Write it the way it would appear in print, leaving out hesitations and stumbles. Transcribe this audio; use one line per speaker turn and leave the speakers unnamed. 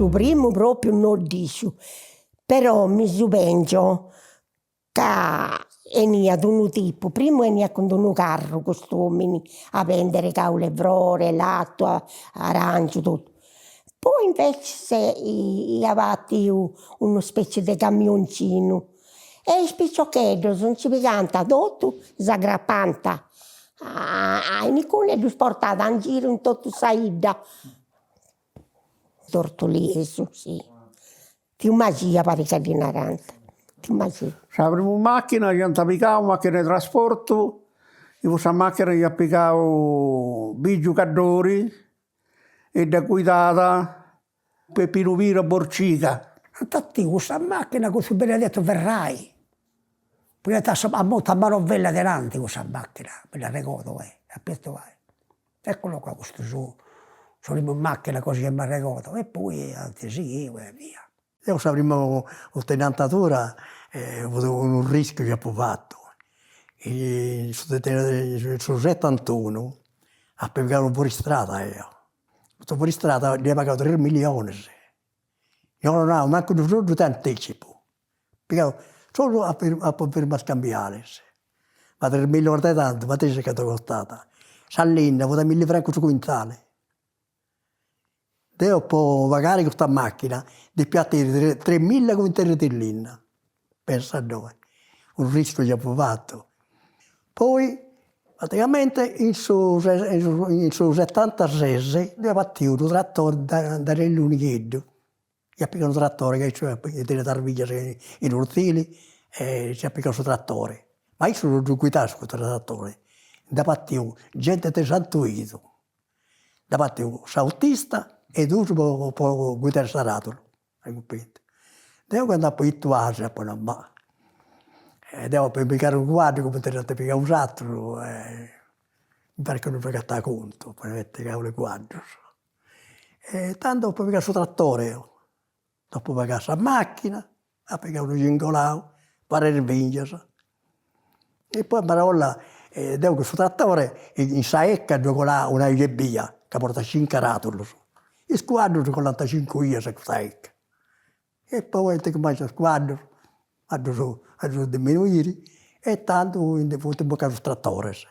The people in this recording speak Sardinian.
Su primu propriu no dd'isciu, però mi subengio ca 'eniat unu tipu, primu 'eniat cun d'unu carru cust'omini a bendere caule 'e frore, latu, arangiu, totu. Poi invecias iat batiu una specie de camioncinu e is piciocheddos nci pigant totu, s'agrapant a inguni e ddus portat in giru in totu sa 'idda. Tortoliesu, si. Tiu Masia parit ca ddi narant, tiu Masia.
Sa primu macchina chi iant pigau, macchina de trasportu, fut sa macchina chi iat pigau Bigiu Caddori e dda guidat Pepinu Pira Borciga.
Ant 'atiu cussa macchina cun su Benedetto Ferrai, poniant a motu a manovella adenanti cussa macchina, mi dd'arregodu eh, apetu bai. Eccolo qua custu su sa primu macchina cosa chi m'arregodu e poi ant sighiu e via.
Deu sa primu tenantadura fut unu rischiu chi apu fatu, in su in su setantunu apu pigau unu fuoristrada deu, custu fuoristrada dd'ia pagau tres millionis, no donau mancu unu soddu de anticipu, pigau solu apu firmau is cambialis, ma tres millionis de tandu, matessi cantu costat, sa linna fut a milli francus su quintali Deu po pagare custa macchina depia 'atiri tremilla quintalis de linna, pensa ddoi, unu rischiu chi apu fatu. Poi praticamente in su in su setantases ddoi at 'atiu unu trattori Danielinu Nigheddu, iat pigau unu trattori ca issu teniat is bingias in Ortili e s'iat pigau su trattori, ma issu non ddu guidat custu trattori, nd'at 'atiu genti de Santu 'Idu Nd'at 'atiu s'autista e duus po po guidai s'aradulu, ai cumpridu. Deu candu apu 'idu 'asi apu nau, ma deu apu pigau unu cuaddu cumenti nd'ant pigau is aterus e mi parit chi non ddoi contu, apu nau ita cavulu 'e cuaddus. E tandu apu pigau su trattori 'eu Dopu pagà sa macchina, apu pigau unu cingolau po arai is bingias. E poi amarolla deu cun su trattore in sa 'ecca ddoi colà una 'ia ebbia, ca portat cincu aradulus. Is cuaddus colant cincu 'ias cun sa 'ecca. E poi ant cuminzau is cuaddus a ddus a ddus diminuiri e tandu ndi funt imbucaus is tratores.